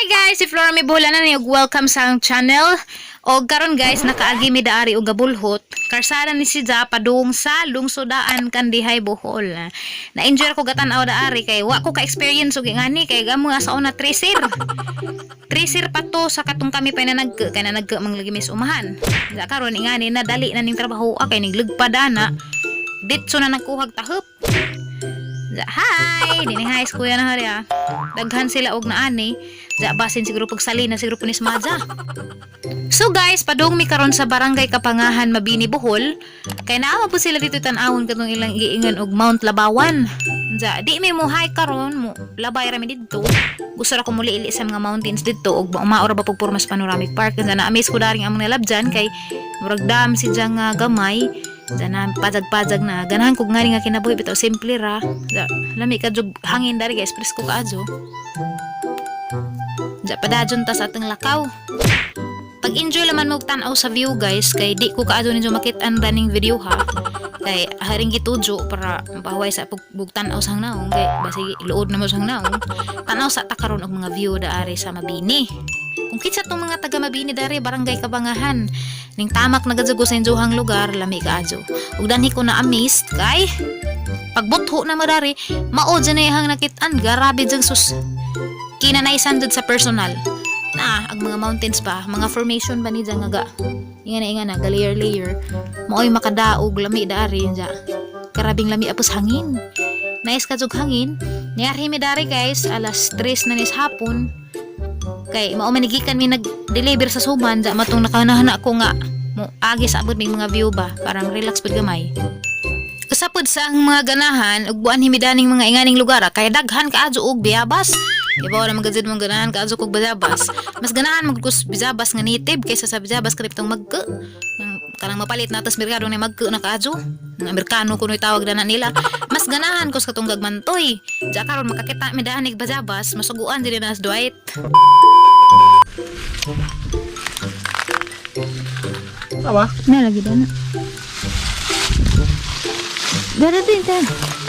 Hi guys, si Flora May Bola na ni ug welcome sa akong channel. Og karon guys, nakaagi mi daari og gabulhot. Karsada ni si Ja padung sa Lungsodaan Kandihay, Bohol. Na-enjoy ko gatan-aw daari kay wa ko ka-experience og ingani kay gamo nga sa una tracer. Tracer pa to sa katong kami pa na nagke kay na nagke manglagi mis umahan. Ja karon ingani na dali na ning trabaho kay niglugpa dana. Ditso na nagkuhag tahop. Ja, hi! Dini hi, kuya na hari ah. Daghan sila og naani. Ja, basin siguro pagsalina siguro po ni Smaja. So guys, padung mi karon sa Barangay Kapangahan, Mabini, Bohol. Kay naa po sila dito tan-awon katong ilang giingan og Mount Labawan. Ja, di mi mo hike karon mo labay ra mi didto. Gusto ra ko muli-ili sa mga mountains didto og mao ra ba pug Purmas Panoramic Park. Ja, na-amaze ko daring among nalabjan kay murag dam si nga gamay. Ja na pajag-pajag na ganahan kog ngani nga kinabuhi bitaw simple ra. Ja, lami ka jud hangin dari guys, presko kaayo. Ja, padayon ta sa atong lakaw. Pag-enjoy laman mo og tan-aw sa view guys kay di ko kaadto ninyo makit-an daning video ha. Kay haring gitudyo para mapahuway sa pagbug tan-aw sa naong kay basig luod na mo sa naong. Tan-aw sa ta karon og mga view daari sa Mabini. Kung kinsa tong mga taga Mabini dari Barangay Kabangahan, ning tamak na gadyo sa injohang lugar, lami kaadyo. Ug danhi ko na amazed kay pagbutho na mo dari, mao dyan na ihang nakit-an, garabe dyan sus. Kinanaysan jud sa personal. Na, ang mga mountains pa, mga formation ba ni dyan nga ga. Inga na inga na, ga layer layer. Maoy makadaog, lami dari dyan. Karabing lami apos hangin. Nice ka jug hangin. Niarhi mi dari guys, alas 3 na nis hapon. Kay mao man gikan mi nag-deliver sa suman, ja matong nakanahana ko nga mo agi sa abot mig mga view ba para relax pud gamay. Usa pod sa ang mga ganahan ug buan himidaning mga inganing lugar ah, kay daghan kaadyo og biyabas. Ibaw na magadzid mong ganahan kaadyo kog bayabas. Mas ganahan magud kus bayabas nga native kaysa sa bayabas kanitong magke. Yung kanang mapalit nato sa merkado ni magke na kaadyo. Mga Amerikano kuno'y tawag na nila. Mas ganahan ko sa katong gagmantoy. Diya karon makakita mi daan ig bayabas, masuguan dili na sa Dwight. Tawa? Na lagi dana. Dara din ta.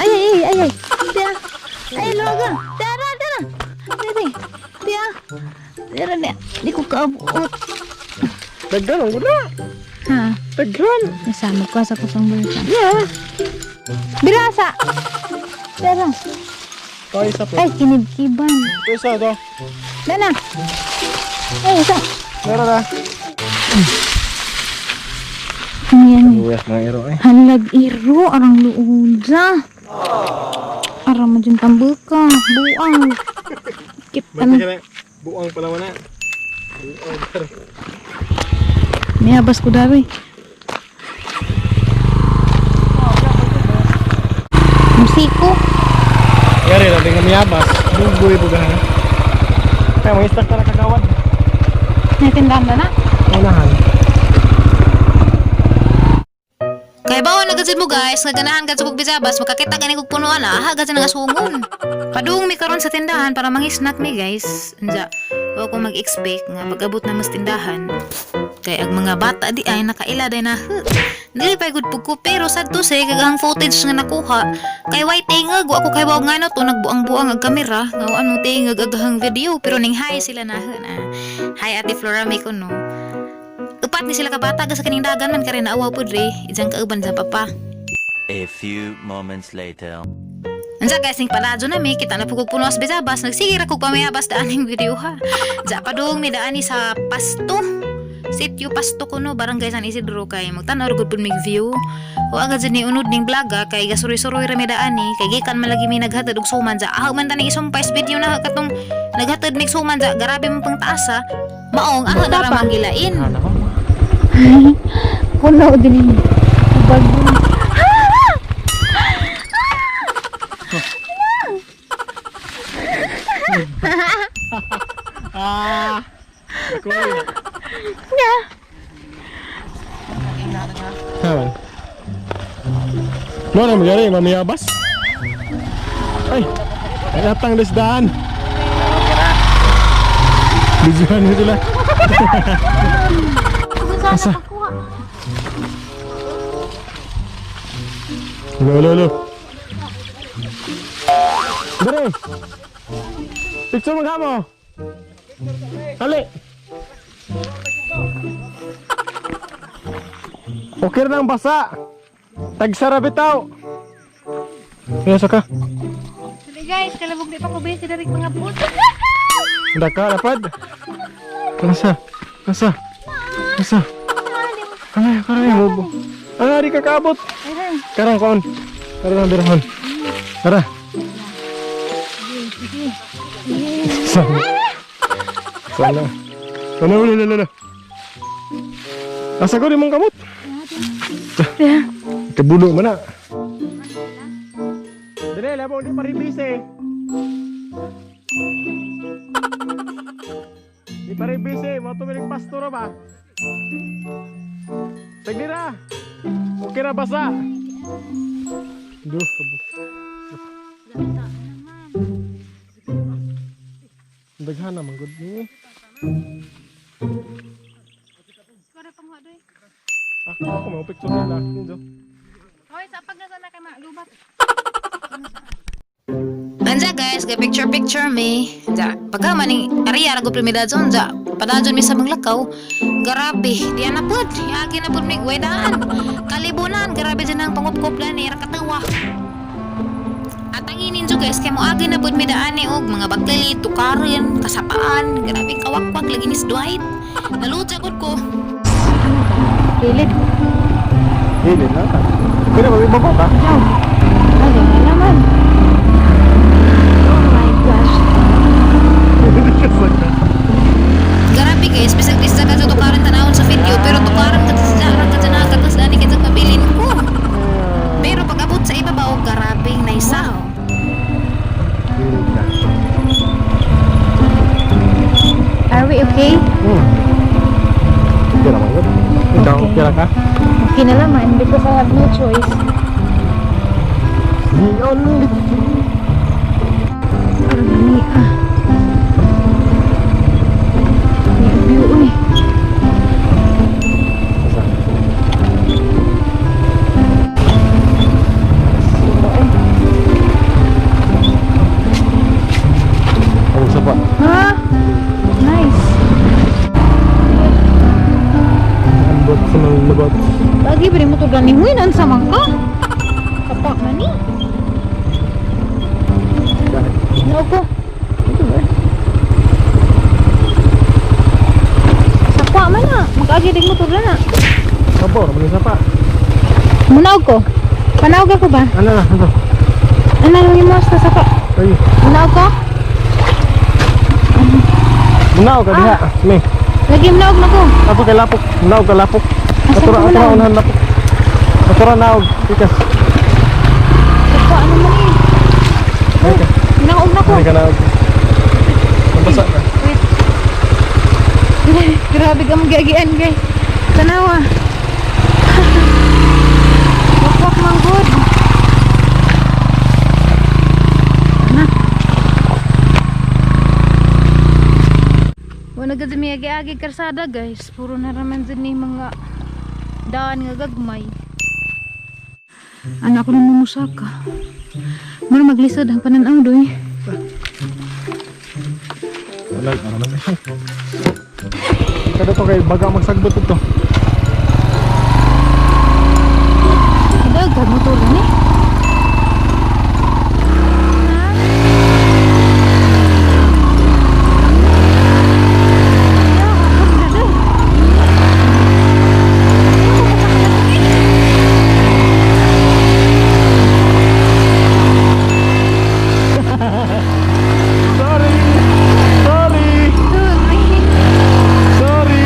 Ay ay ay ay ay. Tiya. Ay loga. Dara dara. Dara. Tiya. Dara na. Di ko kaabot. Daghan ang gula. Ha. Daghan. Nasama ko sa kusang bulsa. Yeah. Birasa. Dara. To isa po. Ay kinibkiban. To isa to. Dana. Ay isa. Meron na. Ano yan? Luyas mga iro eh. Halag iro arang luoda. Arang mo dyan tambuka. Buang. Kitan. Bante ka na. Buang pala mo na. Buang pero. Niyabas ko dari. Musiko. Yari lang din kami abas. Bugoy bugahan. Kaya mga istak na kagawad. Natindahan na na. Unahan. Kay bawo na gazid mo guys, nga ganahan ka sa kog bisabas, makakita gani kog punuan ah, gazid nga sungon. Padung mi karon sa tindahan para mangisnack mi guys. Anja, wa ko mag-expect nga pag-abot na mas tindahan. Kay ang mga bata di ay nakaila day na. Huh. Dili pa gud pug ko pero sad to say kag ang footage nga nakuha kay way tingog wa ko kay wa ngano to nagbuang-buang ang kamera nga wa mo tingog agahang video pero ning hi sila na, huh, na. Hi Ate Flora may kuno. Upat ni sila kabata sa kaning dagan man kare naawaw pud re ijang kauban sa papa. A few moments later. Ansa guys, ning paladyo na mi, kita na po kog puno as bisabas, nagsige ra kog pamayabas daan ning video ha. Diya padung mi daan ni sa Pasto. Sitio Pasto kuno, Barangay San Isidro kay magtan-aw ra gud pud mig view. Wa agad jud ni unod ning vlog ha, kay gasuroy-suroy ra mi daan ni, kay gikan man lagi mi naghatod og suman ja. Ah, man taning isumpay sa video na katong naghatod mig suman ja, garabe man pang taas ha. Maong ah na ra manggilain. Ano ko? Puno din yun. Bago. Ah! Cool. Yeah. Haman. Mo na magyari mamiyabas. Ay. Ay atang desdaan. Bijuan mo sila. Asa? Ulo, ulo, ulo. Dere. Picture mo kamo. Dali. Okay na ang basa. Tagsara bitaw. Kaya ka. Sige guys, kalabog di pa ko besi dari mga puto. Handa ka, lapad. Nasa? Nasa? Nasa? Ay, karay, bobo. Ah, di ka kaabot. Karang kaon. Tara na, birahon. Tara. Sana. Sana. Sana, wala, wala, wala. Asa ko, di mong kamot. Kabulo man na. Dali, labong, di paribis eh. Di pa rin busy. Mga tumilig pastor ba? Sige na. Okay na basa. Duh, kabo. Daghan naman gud ni. Ako mo picture nila. Ninjo. Hoy, sa pag nasa na kay malubat. Anja guys, ga picture picture me. Anja, pagka maning area ra go primidad zone ja. Padajon mi sa Manglakaw. Grabe, di na pud. Yagi na pud mi gwedaan. Kalibunan, grabe dyan ang pangupkop ni ra katawa. At ang inin jo guys, kay moagi na pud mi daan ni og mga baklili, tukarin, kasapaan, grabe kawakwak lagi ni Dwight. Nalutsa gud ko. Kilid. Hili na ta. Pero magbabo ka. Ay, nga naman. Oh my gosh. Grabe guys, bisag bisag ka sa tukaran tanawon sa video, pero tukaran ka sa ra ka sa nakatas dani kita mabilin ko. Pero pag abot sa ibabaw, grabe naisaw. Hili ka. Are we okay? Okay naman gud. Ikaw, okay ra ka? Okay na naman because I have no choice. The only thing. Arami ah. May view eh. Ang sapa. Ha? Nice. Ambot sa mga lubot. Lagi ba mo to ni Huy? Nansa man ka? Kapak man ni. No ko. Ito ba? Sakwa man na. Mag-agi din mo to na. Sabo, naman yung sapa. Munaw ko. Panawag ako ba? Ano na, ano? Ano lang yung sa sapa? Ay, Munaw ko? munaw ka diha. Mi. Lagi munaw na ko. Ato kay lapok. Munaw ka lapok. Asa Ato ra, ka ato ra munaw? unahan lapok. Ato ra naog. Pikas. Sakwa naman eh. Ay ka. Munaw na ko. Ay ka naog. Nabasa ka. Wait. Grabe ka magiagian guys. Tanawa. Wakwak man good. Na. Wala gud mi agi-agi karsada guys. Puro na raman dyan ni mga daan nga gagmay. Anak ko nang mamusaka. Mura maglisod ang pananaw doy. Wala, ano naman. Kada to kay baga magsagbot ito. Dagdag mo tulo ni. Sorry. Sorry. Sorry.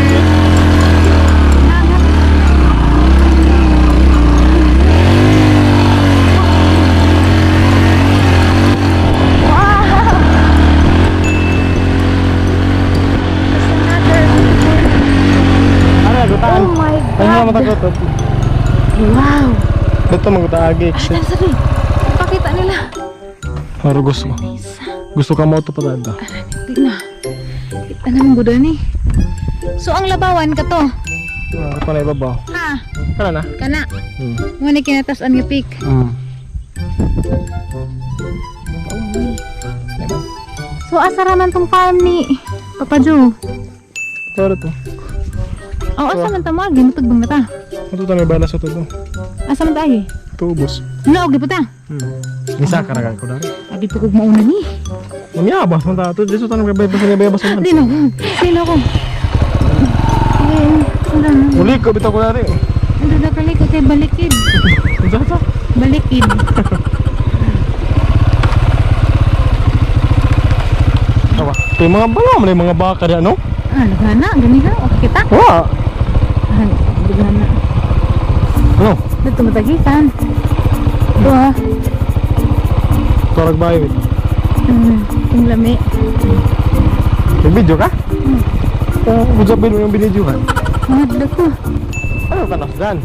Ano, gutaan. Oh my Ay, nga God. matakot. Wow. Dito magutaagi. Ah, sorry. Pakita nila. Pero gusto ko. Gusto ka mo ito pa dada. Di na. Kita na mong gudani. So ang labawan ka to. Ah, ako na ibabaw. Ha? Kana na? Kana. Hmm. Mo ni kinatas-an nga peak. Hmm. So So asa ra man tong farm ni Papa Joe? Tara to. Oh, asa man ta mo agi mutugbang na ta. Ito ta may bala sa to. Asa man ta agi? Tubos. No, og ta. Misa ka ra ko dari. Abi pa kog mauna ni. Mamiyabas man ta to. Dito ta nang bayabas na bayabas man. Di na ko. Di na ko. Sige, wala na. Uli ko bitaw ko dari. Ano na kali ko kay balikid. Unsa ta? Balikid. Tawa. Kay mga bala man yung mga baka di ano? Ah, nagana, gani ha. Okay kita. Wa. Ah, nagana. Ano? Dito matagikan. Ito ah. Torag bayo. Ang lami. May video ka? Oh, budya mo yung binidyo ka. Mahadlok ko. Ano ka nasdan?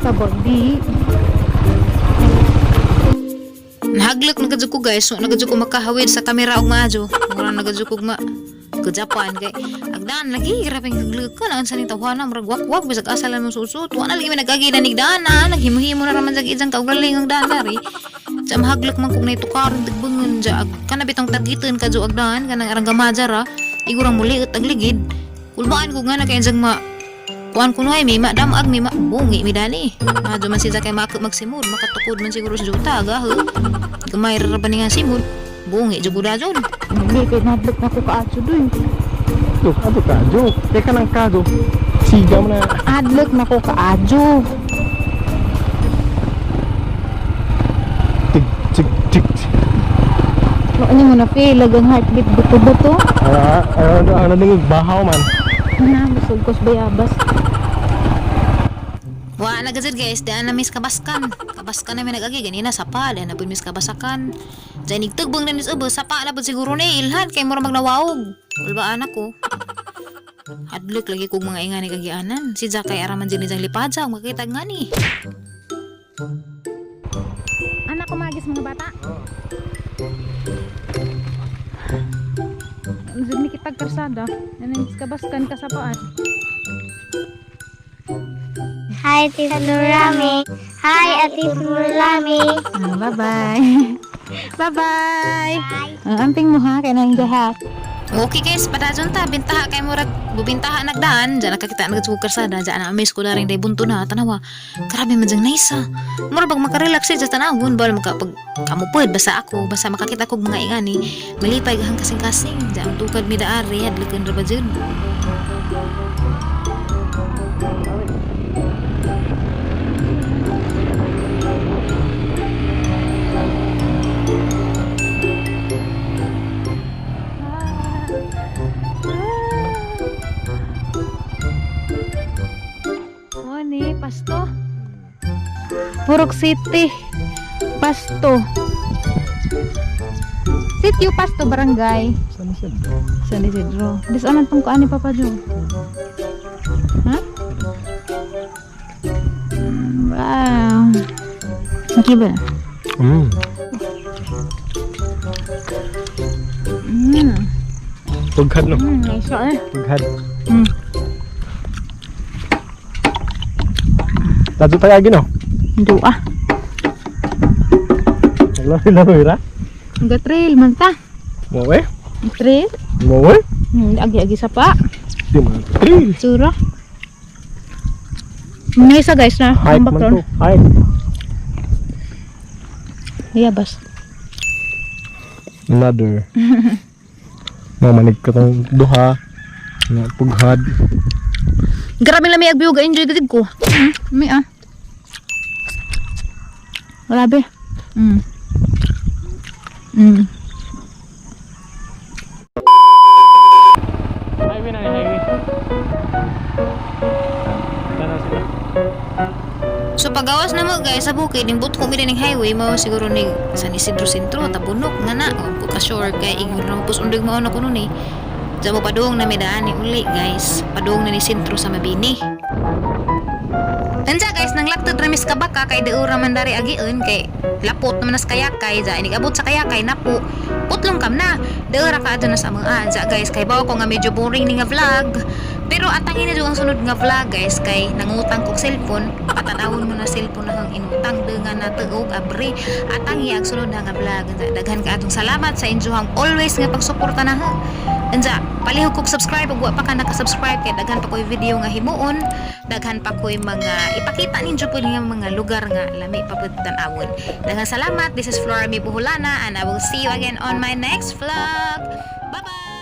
Sabog di. Nahaglok na kadyo ko guys, so na kadyo ko makahawid sa kamera og maadyo. Mura na kadyo ko ma Japan kay agdaan lagi grabe kaglok ka na unsa ning tawhana murag wakwak bisag asa lang mo susut. Wa na lagi may nagagi na nigdaan na naghimo-himo na raman sa ijang kaugaling ang daan dari. Sa mahaglok man kog naitukaron tigbangon ja ag kana bitong tagiton kadyo agdaan kanang arang gamaja ra igurang muliot ang ligid. Kulbaan ko nga na kay jang ma kuan kuno ay may madamag may bungi mi dani. Madyo man siya kay magsimod makatukod man siguro sa juta gaho. Gamay ra ba ni nga simod? Bungi jud gud dajon. Hindi, kay nahadlok na ko kaadyo doy. Ato, ato ka, Jo. Teka lang ka, Jo. Siga mo na. Adlok na ko kaadyo. Tig, tig, tig. Ano mo na feel, ang heartbeat buto-buto. Ah, ah, ano ding bahaw man. Na, busog kos bayabas. Wa na gazid guys, daan na mis kabaskan. Kabaskan na may nag-agi ganina sapa, daan na pud mis kabasakan. Diyan igtugbong na mis ubos, sapa na pud siguro ni ilhan kay mura magnawawog. Kulbaan ako. Hadlok lagi kog mga inga ni kagianan. Si Jakay araman din niyang lipadya, makita nga ni. Anak ko magis mga bata. Ang ni kitag karsada. Nanis kabaskan kasapaan. Hi, Tita Nurami. Hi, Ate Nurami. Ah, bye-bye. Bye-bye. Ang amping mo ha, kay nang ha. Okay guys, padajon ta bintaha kay murag bubintaha nagdaan, diyan nakakita nagtsug karsada, diyan na miss ko daring day bunto na tanawa. Grabe man dyang nice ah. Mura bag makarelax siya tanawon bal makapag kamupod basta ako, basta makakita kog mga ingani, malipay gahang kasing-kasing. Diyan tukad mi daari, hadlokon ra ba jud. Oh, ni Pasto. Purok City. Pasto. Sitio Pasto Barangay. Saan siya? San Isidro. Dis aman tong kuan ni Papa Joe. Ha? Wow. Okay ba? Tughad no. Nice eh. Tughad. Tadto tayo agi no. Dua. Laro-laro ra. Ga trail man ta. Mo eh. Trail. Mo eh. Agi-agi sa pa. Di man. Trail. Tsura. Nice ah, guys na. Hike Ang man background. to. Hike. Yabas. Another. Mamanig ka tong duha. Na pughad. Grabe lami ag view, enjoy gid ko. May ah. Grabe. Highway na highway. Tanaw sila. So pagawas na mo guys sa bukid ning but ko mi ning highway mao siguro ni San Isidro Sentro Tabunok nga na o ko ka sure kay ingon ra mo pus undig mao na kuno ni. Diyan mo padung na mi daan ni uli guys. Padung na ni sentro sa Mabini. Tansa guys, nang laktod ramis ka baka kay daura man dari agiun kay lapot naman nas kayakay ja inig abot sa kayakay napo putlong kam na daura ka adto na sa mga ja guys kay bawo ko nga medyo boring ni nga vlog. Pero atangin na jud ang sunod nga vlog, guys, kay nangutang kog cellphone. Patanawon mo na cellphone na kang inutang nga na tuog abri. Atangi ang sunod nga vlog. Unsa, daghan kaatong salamat sa inyohang always nga pagsuporta na ha. Unsa, palihog kog subscribe ug wa pa ka naka-subscribe kay daghan pa koy video nga himuon, daghan pa koy mga ipakita ninyo pud nga mga lugar nga lami pa pud tan-awon. Daghang salamat. This is Flora Mi Buholana and I will see you again on my next vlog. Bye-bye.